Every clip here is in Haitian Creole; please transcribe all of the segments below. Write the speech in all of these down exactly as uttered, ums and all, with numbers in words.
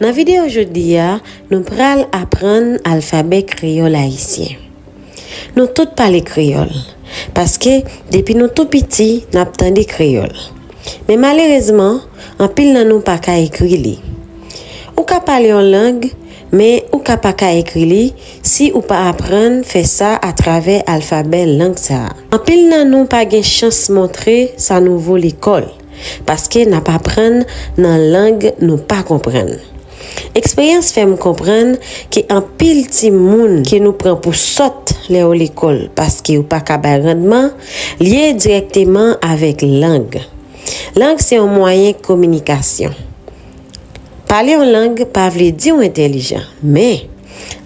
Nan videyo jodi a, nou pral aprann alfabè kreyòl ayisyen. Nou tout pale kreyòl, paske depi nou tou piti, n ap tande kreyòl. Men malerezman, anpil nan nou pa ka ekri li. Ou ka pale yon lang, men ou ka pa ka ekri li si ou pa aprann fè sa atravè alfabè lang sa a. Anpil nan nou pa gen chans montre sa nouvo lekòl, paske n ap aprann nan lang nou pa konprann. Eksperyans fè m konprann ke anpil timoun ke nou pran pou sòt lè yo lekòl, paske yo pa ka bay randman, lye dirèkteman avèk lang. Lang se yon mwayen kominikasyon. Pale yon lang pa vle di w entèlijan, men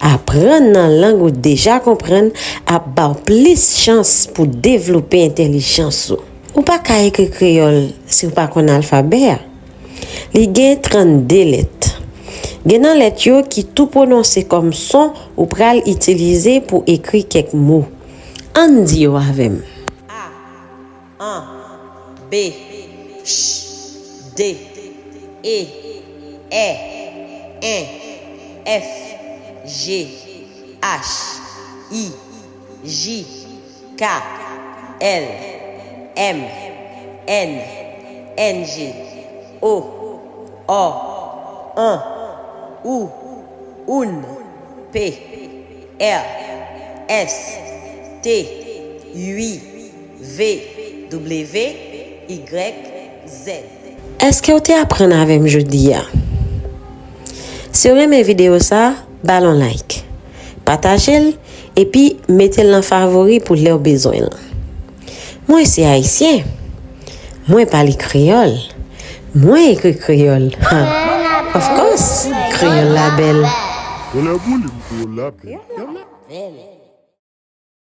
aprann nan lang ou deja konprann ap ba w plis chans pou devlope entèlijans ou. Ou pa ka ekri kreyòl si w pa konn alfabè a. Li gen trannde lèt. Gen nan lèt yo ki tou pwononse kòm son ou pral itilize pou ekri kèk mo. Ann di yo avè m. A, an, B, ch, D, E, è, en, F, G, H, I, J, K, L, M, N, N G, O, O, an, ou, oun, P, R, S, T, ui, V, W, Y, Z. Èske w te aprann avè m jodi a? Si w renmen videyo sa, ba l yon like, pataje l, epi mete l nan favori pou lè w bezwen l. Mwen se ayisyen. Mwen pale kreyòl. Mwen ekri kreyòl. Ha! Of course, kreyòl la bèl. Yon lè pou li, m kreyòl la bèl.